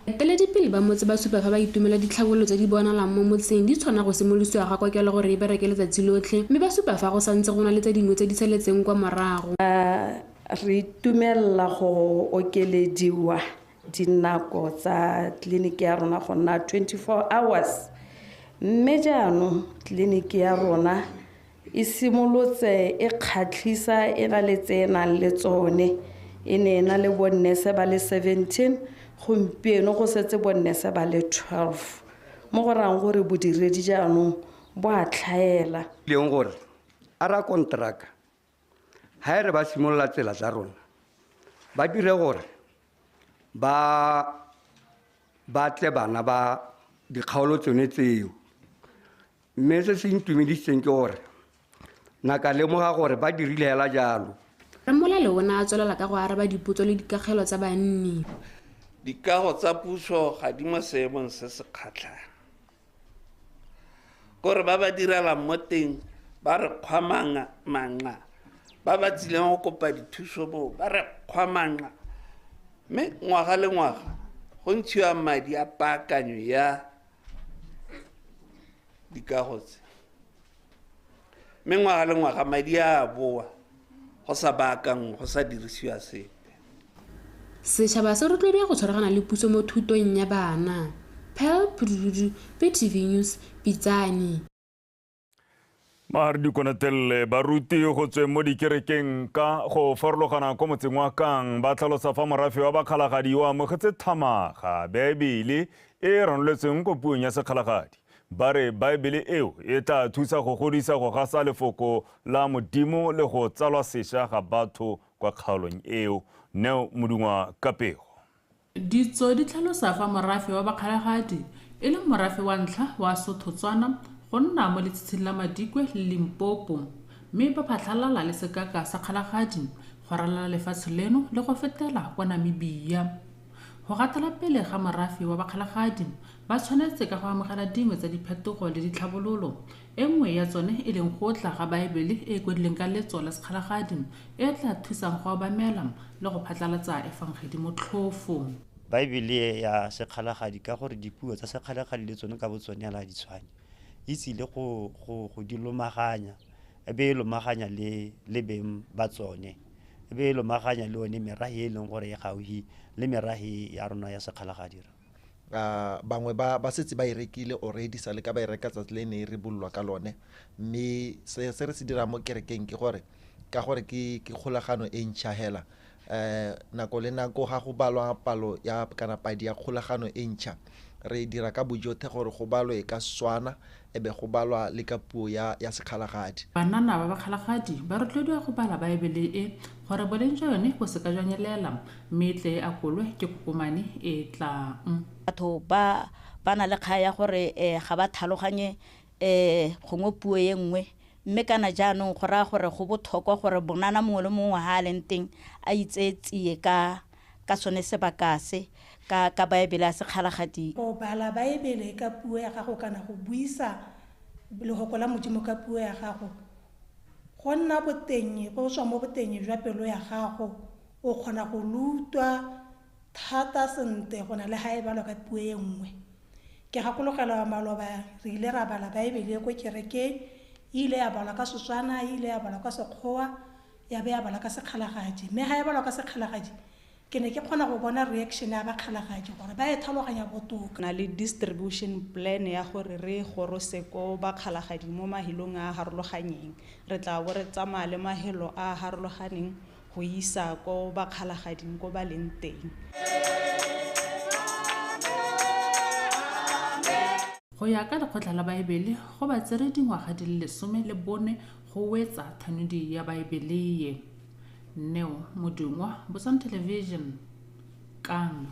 Eteledipele ba motse ba supa fa ba itumela ditlhabololo tse di bonalang mo motseng di tshwana go simolosiwa ga kokelo gore e bereke letsatsi lotlhe mme ba supa fa go santse go na le tse dingwe tse di saletseng kwa morago. Re itumelela go okelediwa dinako tsa tleliniki ya rona go nna 24 hours mme jaanong tleliniki ya rona e simolotse e kgatlhisa e na le tse e nang le tsone e ne e na le bonnese ba le 17 gompieno go setse bonnese ba le 12 mo go rang gore bodiredi jaanong bo a tlhaela. Leng gore a ra kontraka ha e re ba simolola tsela tsa rona ba dire gore ba batle bana ba dikgaolo tsone tseo mme se se ntumedisitseng ke gore na ka lemoga gore ba dirile hela jalo. Rre Molale o ne a tswelela ka go araba dipotso le dikakgelo tsa banni. Dikago tsa puso ga di mo seemong se se kgatlhang. Kore ba ba direlang mo teng ba re kgwa manqa, ba ba tsileng go kopa dithuso moo ba re kgwa manqa. Mme ngwaga le ngwaga Go ntshiwa madi a paakanyo ya dikago tse. Mme ngwaga le ngwaga madi a boa go sa baakangwe, go sa dirisiwa sepe. Setšhaba se rotloediwa go tshwaragana le puso mo thutong ya bana. Pearl Phuduhudu, BTV News, Pitsane. Mahare dikonatelele baruti go tsweng mo dikerekeng ka go farologana ko motseng wa Kang ba tlhalosa fa morafe wa Bakgalagadi o amogetse thamaga Baebele e e ranoletsweng ko puong ya Sekgalagadi. Ba re Baebele eo e tla thusa go godisa go gasa lefoko la Modimo le go tsalwa sešwa ga batho kwa kgaolong eo. Neo Modungwa ka pego. Ditso di tlhalosa fa morafe wa Bakgalagadi e le morafe wa ntlha wa Sotho-Tswana go nna mo letshitshing la Madikwe le Limpopo, mme ba phatlhalala le sekaka sa Kgalagadi go ralala lefatshe leno le go fetela kwa Namibia. Go gatela pele ga morafe wa Bakgalagadi ba tshwanetse ka go amogela dingwe tsa diphetogo le ditlhabololo, e nngwe ya tsone e leng go tla ga Baebele e e kwadilweng ka letso la Sekgalagadi e e tla thusang go obamela le go phatlalatsa efangedi motlhofo. Baebele ya Sekgalagadi, ka gore dipuo tsa Sekgalagadi le tsone ka botsone ala di tshwane, e tsile go di lomaganya, e be e lomaganya le beng ba tsone, e be e lomaganya le one merahe e leng gore e gaufi le merahe ya rona ya Sekgalagadi. Bangwe ba setse ba e rekile already, sa le ka ba e reka tsatsi le ne e rebollwa ka lone. Mme se re se dirang mo kerekeng ke gore ka gore ke kgolagano e ntšha hela, nako le nako ga go balwa palo ya kana padi ya kgolagano e ntšha, re dira ka bojotlhe gore go balwe ka Setswana e be go balwa le ka puo ya Sekgalagadi. Banana ba Bakgalagadi ba rotloediwa go bala Baebele e gore boleng jwa yone bo seka jwa nyelela, mme e tle e akolwe ke kokomane e tlang. Batho ba na le kgang ya gore ga ba tlhaloganye gongwe puo e nngwe, mme kana jaanong go raya gore go botlhokwa gore bonana mongwe le mongwe ha a leng teng a itseye tsie ka sone sebaka se ka Baebele ya Sekgalagadi. Go bala Baebele ka puo ya gago kana go buisa lefoko la Modimo ka puo ya gago, go nna boteng, go tswa mo boteng jwa pelo ya gago, o kgona go lutwa thata sentle go na le ha e balwa ka puo e nngwe. Ke gakologelwa maloba re ile ra bala Baebele ko kerekeng, e ile ya balwa ka Setswana, e ile ya balwa ka Sekgowa, ya be ya balwa ka Sekgalagadi. Mme ha e balwa ka Sekgalagadi, ke ne ke kgona go bona reaction ya Bakgalagadi gore ba e tlhaloganya botoka. Na le distribution plan ya gore re gorose ko Bakgalagadi mo mahelong a harologaneng, re tla bo re tsamaya le mahelo a harologaneng go isa ko Bakgalagading ko ba leng teng. Go ya ka lekgotla la Baebele, go ba tsere dingwaga di le 14 go wetsa thanodi ya Baebele ye. Neo Modungwa, Botswana Television, Kang.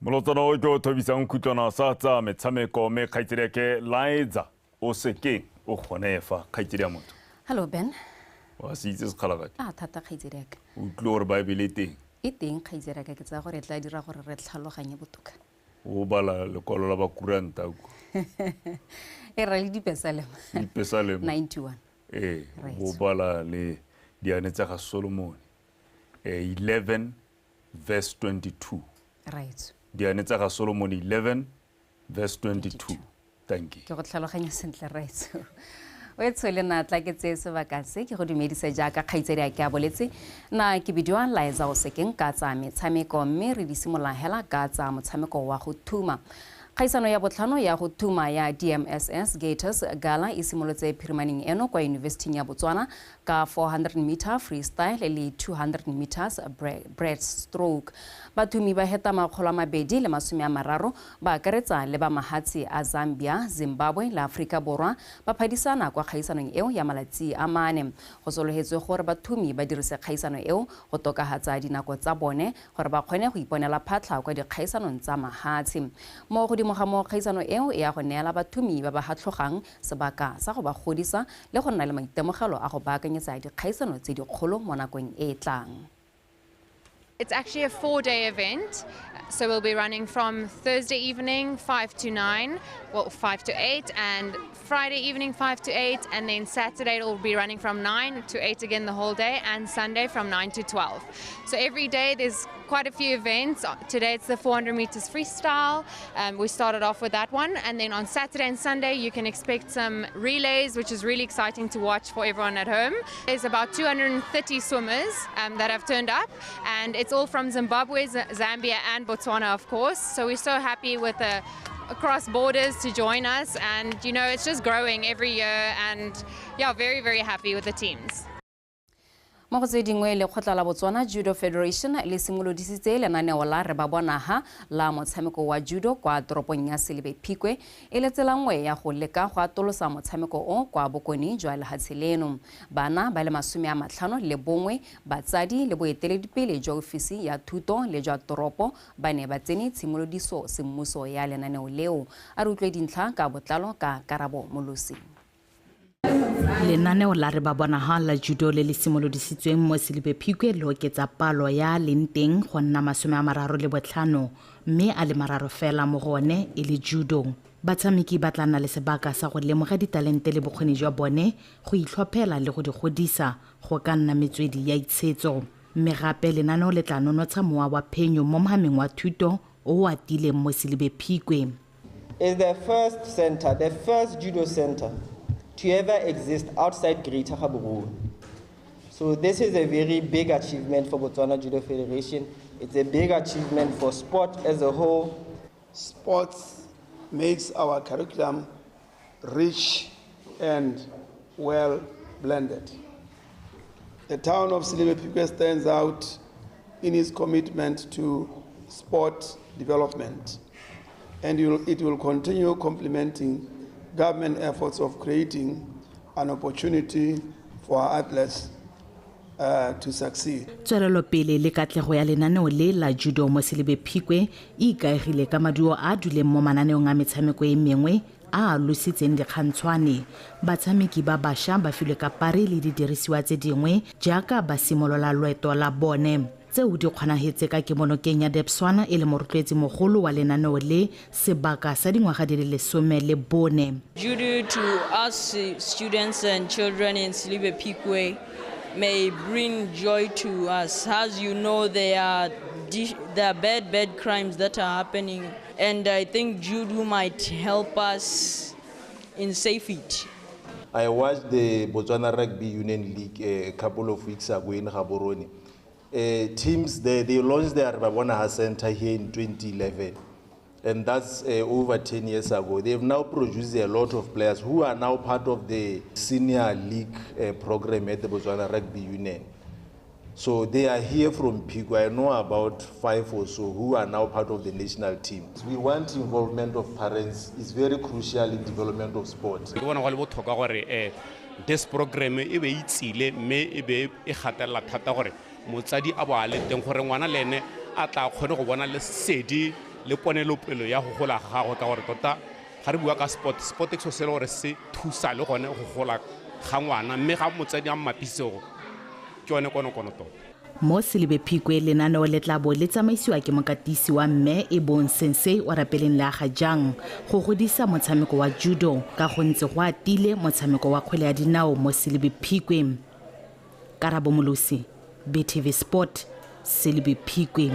Molotsana o ke o thobisang khutlwana sa tsa metshameko mme kgaitsedi Liza o sekeng o gone fa kgaitsedi ya motho. Hello Ben. Wa se itse Sekgalagadi? A thata kgaitsedi ya ka. O utlwile gore Baebele e teng? E teng kgaitsedi ya ka, ke tsaya gore e tla dira gore re tlhaloganye botoka. O bala lekwalo la Bakuranta ko. E ra le Dipesalema. Dipesalema. 91. Ee, o bala le diane tsa ga Solomon. 11 verse 22. Right. Diane tsa ga Solomon 11 verse 22. Thank you. Ke go tlhaloganya sentle right. O e tshwele natla ke tseye sebaka se ke go dumedise jaaka kgaitsedi a ke a boletse. Na ke bidiwa Liza Osekeng ka tsa metshameko, mme re di simolola hela ka tsa motshameko wa go thuma. Kgaisano ya botlhano ya go thuma ya DMSS Gators Gala e simolotse phirimaneng eno kwa Yunibesithing ya Botswana ka 400 meter freestyle le 200 meters breaststroke. Bathumi ba heta 230 ba akaretsa le ba mahatshe a Zambia, Zimbabwe le Afrika Borwa ba phadisana kwa kgaisanong eo ya malatsi a mane. Go sologetswe gore bathumi ba dirise kgaisano eo go tokafatsa dinako tsa bone gore ba kgone go iponela phatlha kwa dikgaisanong tsa mahatshe. Mo godimo ga moo, kgaisano eo e ya go neela bathumi ba ba hatlhogang sebaka sa go ba godisa le go nna le maitemogelo a go baakanyetsa dikgaisano tse dikgolo mo nakong e e tlang. It's actually a 4-day event, so we'll be running from Thursday evening 5 to 9, well 5 to 8, and Friday evening 5 to 8, and then Saturday it'll be running from 9 to 8 again the whole day, and Sunday from 9 to 12. So every day there's quite a few events. Today it's the 400 meters freestyle. We started off with that one, and then on Saturday and Sunday you can expect some relays, which is really exciting to watch for everyone at home. There's about 230 swimmers that have turned up, and it's all from Zimbabwe, Zambia and Botswana, of course. So we're so happy with the across borders to join us, and you know, it's just growing every year, and yeah, very, very happy with the teams. Mo go tse dingwe, lekgotla la Botswana Judo Federation le simolodisitse lenaneo la Re Ba Bona Ha la motshameko wa judo kwa toropong ya Selebi Phikwe, e le tsela nngwe ya go leka go atolosa motshameko o kwa bokone jwa lehatshe leno. Bana ba le 51, batsadi le boeteledipele jwa ofisi ya thuto le jwa toropo ba ne ba tsene tshimolodiso semmuso ya lenaneo leo. A re utlwe dintlha ka botlalo ka Karabo Molosi. Lenaneo la Re Ba Bona Ha la judo le le simolodisitsweng mo Selebi Phikwe le oketsa palo ya leng teng go nna 35, mme a le 3 fela mo go one e le judo. Batshameki ba tla nna le sebaka sa go lemoga ditalente le bokgoni jwa bone, go itlhophela le go di godisa go ka nna metswedi ya itshetso. Mme gape lenaneo le tla nonotsha mowa wa phenyo mo mohameng wa thuto o o atileng mo Selebi Phikwe. Is the first center, the first judo center to ever exist outside Greater Gaborone. So this is a very big achievement for Botswana Judo Federation. It's a big achievement for sport as a whole. Sports makes our curriculum rich and well blended. The town of Selebi Phikwe stands out in its commitment to sport development, and it will continue complementing government efforts of creating an opportunity for our athletes to succeed. Tswelelopele le katlego ya lenaneo le la judo mo Selebi Phikwe e ikaegile ka maduo a duleng mo mananeong a metshameko e mengwe a a lositseng dikgantshwane. Batshameki ba bašwa ba filwe kapari le didirisiwa tse dingwe jaaka ba simolola loeto la bone. Tseo di kgonagetse ka kemonokeng ya Debswana e le morotloetsi mogolo wa lenaneo le sebaka sa dingwaga di le 14. Judo to us students and children in Selebi Phikwe may bring joy to us. As you know, there are bad crimes that are happening, and I think judo might help us in safety. I watched the Botswana Rugby Union League a couple of weeks ago in Gaborone. Teams, they launched their Re Ba Bona Ha Center here in 2011, and that's over 10 years ago. They've now produced a lot of players who are now part of the senior league program at the Botswana Rugby Union. So they are here from Phikwe. I know about 5 or so who are now part of the national team. We want involvement of parents. It's very crucial in development of sport. This program e be itsile mme e be e gatelela thata gore motsadi a bo a le teng gore ngwana le ene a tla kgone go bona lesedi le ponelopele ya go gola ga gagwe, ka gore tota ga re bua ka sport ke selo se le gore se thusa le gone go gola ga ngwana, mme ga motsadi a mmapisego ke yone konokono tota. Mo Selebi Phikwe lenaneo le tla bo le tsamaisiwa ke mokatisi wa mme e bong Sensei o rapeleng le aga jang go godisa motshameko wa judo ka go ntse go atile motshameko wa kgwele ya dinao mo Selebi Phikwe. Karabo Molosi, BTV Sport, Selebi Phikwe.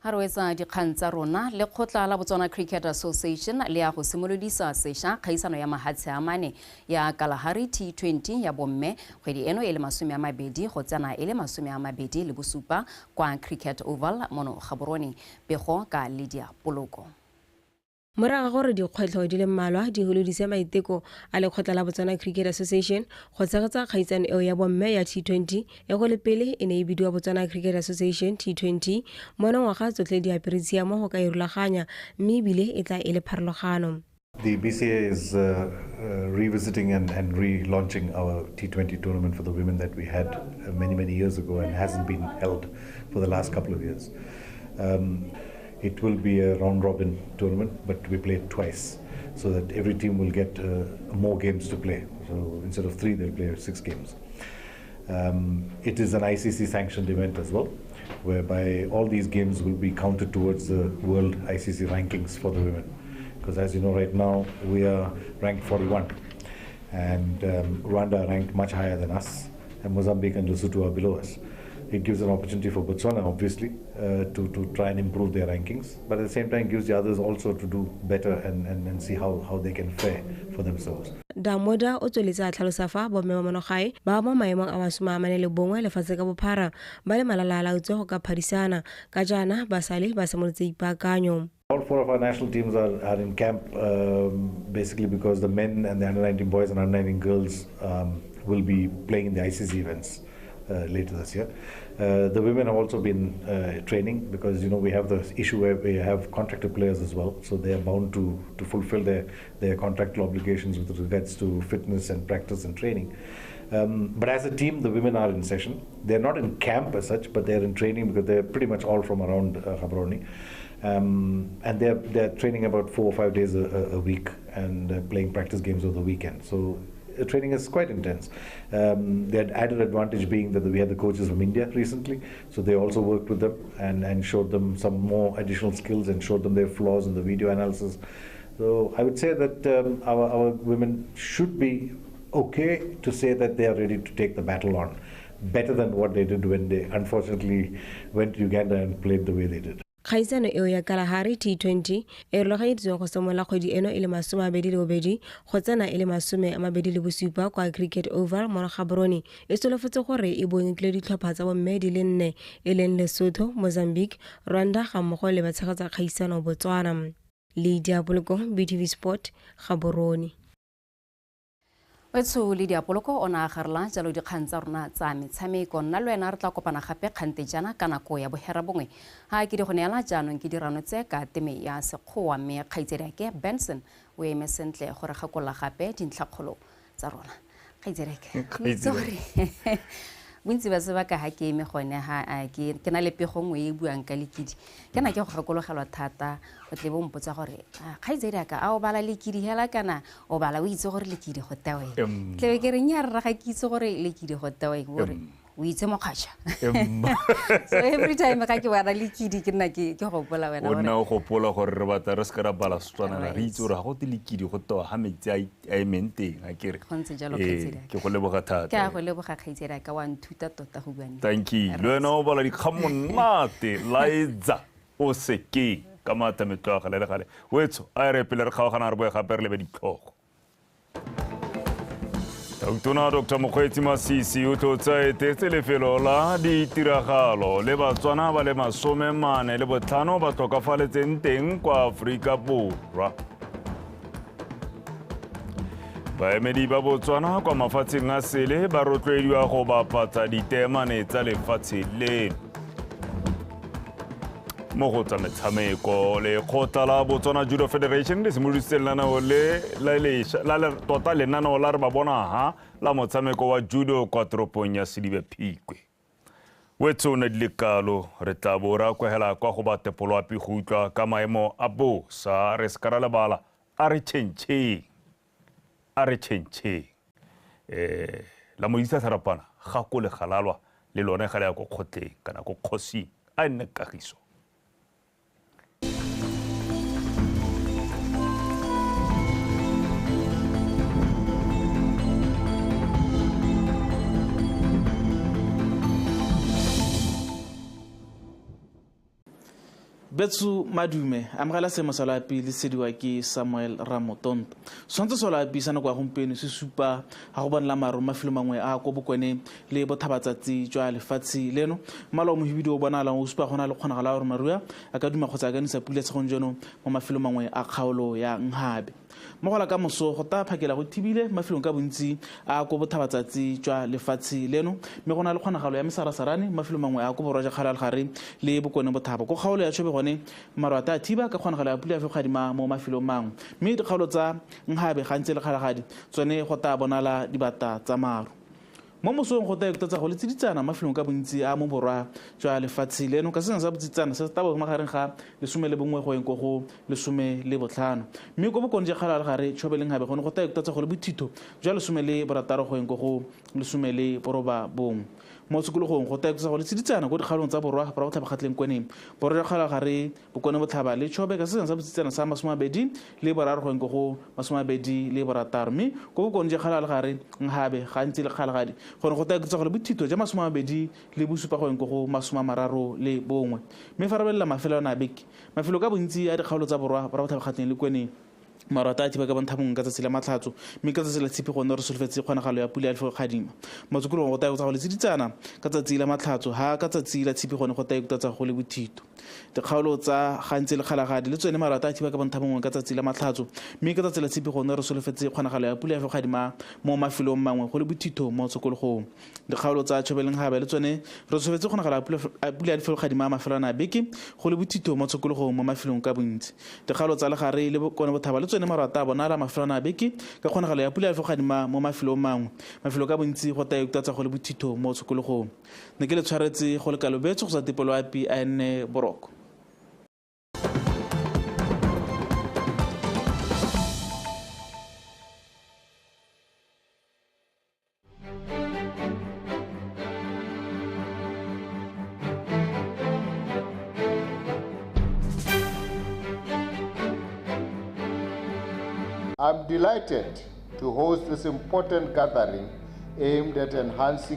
Ha re wetsa dikgang tsa rona, lekgotla la Botswana Cricket Association le ya go simolodisa sešwa kgaisano ya mahatshe a mane ya Kalahari T20 ya bomme kgwedi eno e le 20 go tsena e le 27 kwa Cricket Oval mono Gaborone. Pego ka Lydia Poloko. Morago gore dikgwetlho di le mmalwa di holodise maiteko a lekgotla la Botswana Cricket Association go tshegetsa kgaisano eo ya bomme ya T20 e go le pele e ne e bidiwa Botswana Cricket Association T20 monongwaga tsotlhe di apere tshiamo go ka e rulaganya mme ebile e tla e le pharologano. The BCA is revisiting and relaunching our T20 tournament for the women that we had many, many years ago and hasn't been held for the last couple of years. It will be a round-robin tournament, but we play it twice so that every team will get more games to play. So instead of 3, they'll play 6 games. It is an ICC sanctioned event as well, whereby all these games will be counted towards the world ICC rankings for the women. Because as you know, right now we are ranked 41, and Rwanda ranked much higher than us, and Mozambique and Lesotho are below us. It gives an opportunity for Botswana, obviously, to try and improve their rankings, but at the same time gives the others also to do better and see how they can fare for themselves. Damoda o tsweletse a tlhalosa fa bomme ba monogae ba mo maemong a 41 lefatshe ka bophara ba le malala a laotswe go ka phadisana ka jaana ba sale ba simolotse ipaakanyo. All four of our national teams are in camp basically because the men and the under-19 boys and under-19 girls will be playing in the ICC events later this year. The women have also been training because, you know, we have the issue where we have contracted players as well, so they are bound to fulfill their contractual obligations with regards to fitness and practice and training. But as a team, the women are in session. They're not in camp as such, but they're in training because they're pretty much all from around Gaborone. And they're training about 4 or 5 days a week and playing practice games over the weekend. So the training is quite intense. The added advantage being that we had the coaches from India recently, so they also worked with them and showed them some more additional skills and showed them their flaws in the video analysis. So I would say that our women should be okay to say that they are ready to take the battle on, better than what they did when they unfortunately went to Uganda and played the way they did. Kgaisano eo ya Kalahari T20 e rulaganyeditsweng go simolola kgwedi eno e le 22 go tsena e le 27 kwa Cricket Oval mo Gaborone e solofetse gore e bongekile ditlhopha tsa bomme di le 4 e leng Lesotho, Mozambique, Rwanda ga mmogo le batshegetsa kgaisano Botswana. Lydia Poloko, BTV Sport, Gaborone. Wetsho le diapoloko ona a garela jalo dikgang tsa rona tsa metshameko nna le wena re tla kopana gape kgante jana ka nako ya 9:30 ha ke di go neela jaanong ke dirano tse ka teme ya sekgowa mme kgaitsediake Benson o eme sentle gore gakolola gape dintlhakgolo tsa rona. Kgaitsediake, sorry, bontsi ba sebaka ha ke eme gone ha ke na le pego nngwe e buang ka lekidi ke na ke go gakologelwa thata o tle bo mpotsa gore kgaitsedi aka a o bala lekidi hela kana o bala o itse gore lekidi go tewa eng tlebe ke re nya rra ga ke itse gore lekidi go tewa eng gore o itse mokgatšha. So every time ga ke bala lekidi ke nna ke gopola wena o nna o gopola gore re batla re se ka ra bala Setswana re itse gore ga go te lekidi go tewa ga metsi a emeng teng a kere. Go ntse jalo kgaitsedi. Ke go leboga thata. Ke a go leboga kgaitsedi ka wa nthuta tota go bua nnete. Thank you. Le wena o bala dikgang monate laetsa o seke ka maatla metlo a gale le gale. Wetsho a re pele re kgaogana re boe gape re lebe ditlhogo. Tautona Dr. Mokgweetsi Masisi o tlotsa etetse lefelo la ditiragalo le Batswana ba le 45 ba tlhokafaletseng teng kwa Aforika Borwa. Baemedi ba Botswana kwa mafatsheng a sele ba rotloediwa go bapatsa diteemane tsa lefatshe leno. Mo go tsa metshameko, lekgotla la Botswana Judo Federation le simolodisitse lenaneo le la tota lenaneo la re ba bona ha la motshameko wa judo kwa toropong ya Selibe Phikwe. Wetso o ne di le kalo re tla bo ra kwegela kwa go ba tepoloapi go utlwa ka maemo a bosa re se ka ra lebala a re tšhentšheng la modisa tharapana ga ko le galalwa le lone ga le ya ko kgotleng kana ko kgosing a nne kagiso. Betsu Madume, amogela seemo sa loapi le sediwa ke Samuel Ramotonto. Setshwantsho sa loapi sa nako ya gompieno se supa ga go bonela maru mafelo mangwe a ko bokone le bothabatsatsi jwa lefatshe leno. Mmala o mohibidu o bonalang o supa go na le kgonagalo ya gore maru a ka duma kgotsa a ka nisa pula tshegong jono mo mafelong mangwe a kgaolo ya Nhabe. Mo go la ka moso go tla phakela go thibile mafelong ka bontsi a ko bothabatsatsi jwa lefatshe leno, mme go na le kgonagalo ya mesarasarane mafelong mangwe a ko borwa jwa kgaolo ya legare le bokone bothaba. Ko kgaolo ya Chobe gone maru a tla thiba ka kgonagalo ya pula ya fekgadima mo mafelong mangwe, mme dikgaolo tsa Nhabe gantsi le Kgalagadi tsone go tla bonala dibata tsa maru. Mo mosong go tla tsa go le tsiditsana mafelong ka bontsi a mo borwa jwa lefatshe leno ka sena sa botsitsana se tabo magareng ga 11 go eng go go 15. Mme ko bokone jwa kgala gare Tshobeleng Habe gone go tla tsa go le bothitho jwa 16 go eng go 19. Mo tshokologong go tla tsa go le tsiditsana go dikgaolong tsa borwa borwa botlhaba kgatleng kweneng borwa jwa kgala gare bokone botlhaba le Tshobe ka sena sa botsitsana sa 23 go eng go 26. Mme ko bokone jwa kgala gare Nhabe gantsi le Kgalagadi gore go tla tsa go le bothito jwa 27 go eng go 31. Mme fa re belela mafelo a beke mafelo ka bontsi a dikgaolo tsa borwa borwa botlhaba kgatleng le kweneng marota a thiba ka bonthabong ka tsatsi la matlhatso mme ka tsatsi la tshipi gone re solofetse kgonagalo ya pula ya lefoko kgadima. Mo tshokologong go tla tsa go le tsiditsana ka tsatsi la matlhatso ha ka tsatsi la tshipi gone go tla tsa go le bothito. Dikgaolo tsa gantsi le Kgalagadi le tsone marota a thiba ka bonthabong ka tsatsi la matlhatso mme ka tsatsi la tshipi gone re solofetse kgonagalo ya pula ya lefoko kgadima mo mafelong mangwe go le bothito mo tshokologong. Dikgaolo tsa Tshobeleng Habe le tsone re solofetse kgonagalo ya pula ya lefoko kgadima mafelong a beke go le bothito mo tshokologong mo mafelong ka bontsi. Dikgaolo tsa Legare le Bokone Botlhaba le tsone marota a bonala mafelong a beke ka kgonagalo ya pula ya lefoko kgadima mo mafelong mangwe mafelo ka bontsi go tla tsa go le bothito mo tshokologong. Ne ke le tshwaretse go le kalobetso go sa tepelo api a nne boroko. I'm delighted to host this important gathering aimed at enhancing